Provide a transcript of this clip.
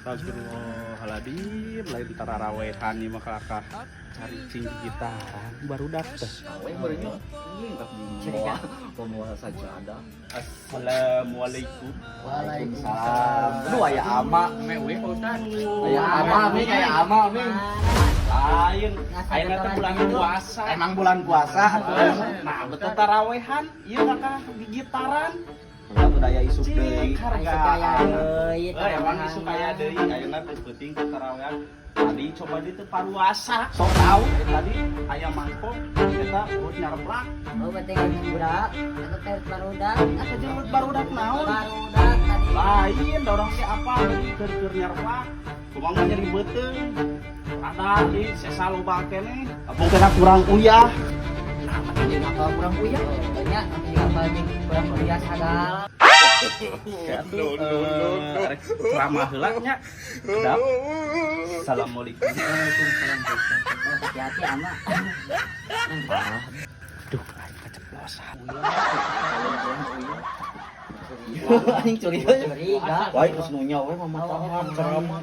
Astagfirullahaladzim, lain tararawehan ieu mah, kalakah caricing gitaran barudak teh. Awe barunya Curiga. Pembawa sajadah. Assalamualaikum. Waalaikumsalam. Aduh, aya ama. Mewe, Pak Ustad. Aya ama, Ming, aya ama, Ming. Lain, ayeuna teh bulan puasa. Emang bulan puasa atuh. Nah, betul tarawehan, ieu kakak gigitaran. Atuh daya isuk deui. Cik, harga. Isuk aya deui. Eh, emang isuk aya deui, ayeuna teh peuting ke tarawehan. Tadi coba di teu paruasa. Sok tahu tadi aya mangkok eta urut nyareplak. Oh, berarti nggak budak. Atau teh barudak. Atuh jeung barudak naon? Barudak tadi. Lain, dorong ke apa tadi keur-keur nyareplak. Kumaha mah nyeri beuteung. Ada di sesa loba keneh. Mungkin kurang uyah. Nah, makanya apa kurang uyah? Banyak, nanti apa jeung kurang uyah sagala. Ya tuh, rek ceramah heula nya. Kedap. Assalamualaikum. Waalaikumsalam. Hati-hati ama. Duh, aing keceplosan. Anjing curiga. Curiga. Wah, geus nu we mah matahan ceramah.